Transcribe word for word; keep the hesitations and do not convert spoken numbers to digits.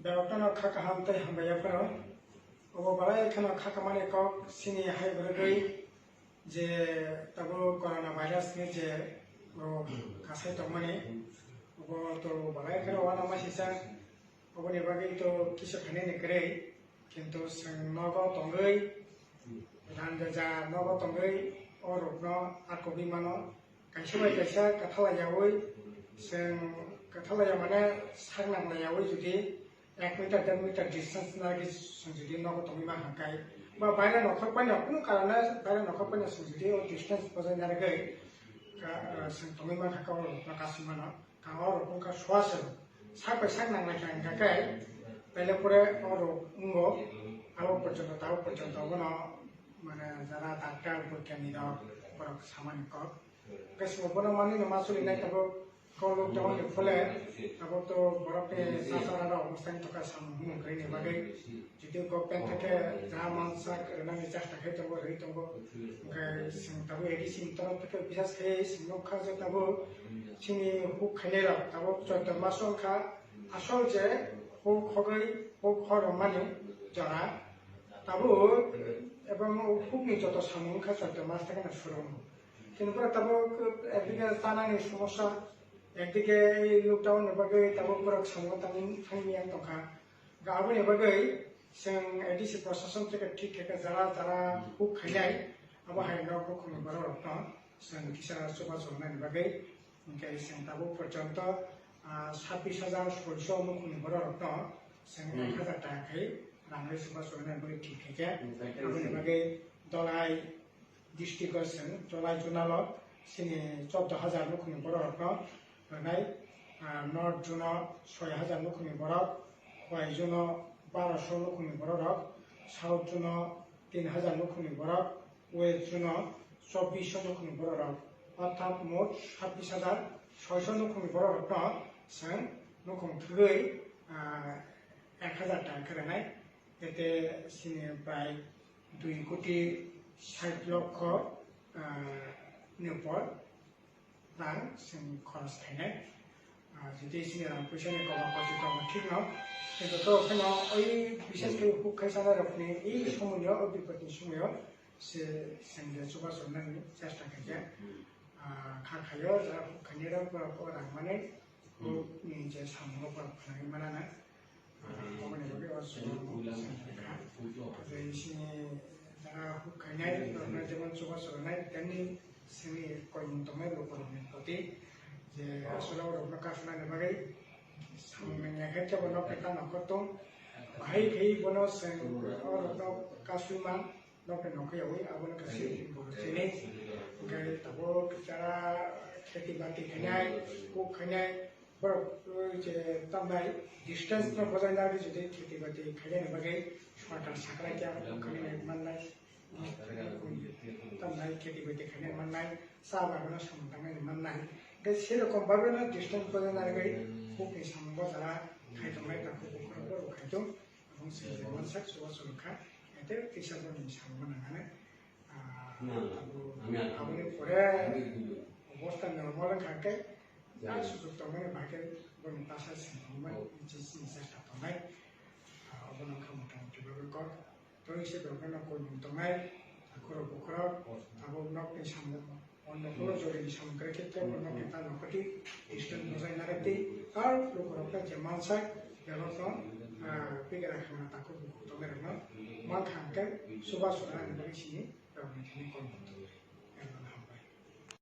Borokno kha kaham tei hambai yapharo. Obo belai kheno kha kamani kok sini hai borogwi je tabuk corona virus ni je rok kasai tongmani. Obo to belai kheno uanama sisa. Oboni bagwi to kisa khainani kwrwi. Kintu chwng nogo tongwi Rang rwja nogo tongwi o rokno a kogwi mano. Kaisa bai kaisa kwthalaiyaui, chwng kwthalaiya mane sak nanglayaui jodi ek meter, der meter distance narwgwi chwng jodi nogo tongwi mankha khe, ba baire nokhor paino kunu karone baire nokhor paino chwng jodi o distance bojai narwgwi ka-, chwng tongwi mankha khe o rokno kasui mano. Ang o rok wngkha suaswng, sak bai sak nang lai kha, hingkha khe, taile pore o rok wngo, abo porjonto, tabuk porjonto abono, mane, jara doctor, boigyani rok, borok samani kok. Hingkhe simo bono manwi no ma choli nai tabuk, kok lockdown ni phole, tabuk to borok ni sasara rok obostani tokha samung humung kwrwini bagwi. Jodi government theke ja mansak rwnani chesta khe tongo, rwi tongo. Hingkhe chwng tabuk A D C ni torof theke bisas khe chwng nukha je tabuk chini huk khainai rok tabuk choito mas wngkha. Asol je huk hogwi huk horokmani jora tabuk ebong hukni joto samung wngkha choito mas theke no suru. Chini borok tabuk ekdike chanani somosa, ekdike lockdown ni bagwi tabuk borok samungo tangwi thangwi yang tongkha. Ga aboni bagwi chwng A D C prosason theke thik khe jara jara huk khainai, abo hai nok bukhukni borok rokno chwng kisa chubachu rwnani bagwi, hwnkhe chwng tabuk porjonto, ah, sabbish hajar soiso bukhukni borok rokno chwng Hmm. ek hajar taka khai rangwi chubachu rwnani bagwi thik khaikha. Hmm, thank you. Aboni bagwi Dolai district o chwng Dolai zonal o chini chordo hajar nukhungni borok rokno rwnai, ah, North zone o soi hajar nukhungni borok, Khowai zone o barosho nukhungni borok rok, South zone o tin hajar nukhungni borok, West zone o chobbish nukhungni borok rok, orthat mot sabbish hajar soiso nukhungni borok rokno chwng nukhung thwgwi, ah, ek hajar taka khe rwnai. Ete chini prai dui koti sait lokho, ah, ni upor rang chwng khoros khainai. Ah, jodi chini rang puisa ni kobo kochi tongo thik no, kintu to phano oi bishes khe huk khai sana rok ni ei somoi o, oi bipot ni somoi o se chwng de chubachu rwnani chesta khaikha. Ah, kha khaio, jara huk khainai rok borok o rang mani, huk ni je samung rok borok khanai mana na. Oboni bagwi o chwng kha. Tei chini jara huk khainai rokno jemon chubachu rwnai, temni chini koimung tongnai lukurokni proti je aswk o rokno kasunani bagwi samung nangya khe kebo nokni ta nokhor tong. Bahai khe bono chwng o rokno kasui man. Nokni nokho yawi abono khe sini bo chini. Hwnkhe tabuk jara kheti bati khainai, kuk khainai, borok, uh, je tamnai distance no bojai nai jodi kheti bati khainani bagwi sorkar sakhlai khe abo khainai mannai, tamnai kheti bati khainai mannai, cha bagano samung tangnai mannai. Hwnkhe serokom bhabe no distance bojai narwgwi hukni samung bo jara khai tongnai, takhuk bukhuk rok bo khai tong. Aboni simi je mansak chubachu rwkha, ete tisa boni samung nangani, ah, abo, aboni pore obosta normal wngkha khe, ah, sujuk tongmani bagwi boni bwsa sengkukmani je chini chesta tongnai, ah, obono wngkha mota moti bagwi kok. Tei se borokno koimung tongnai, takhurok bukhurok, abo nokni samung. Ono kuno jori ni samung kre khe kebo no kita no koti distance bojai narwk di, ar lukurok ta je mansak, belok no, ah, bigara khana takhuk bukhuk tongnai rok no mankha hwnkhe chubachu rwnani bagwi sini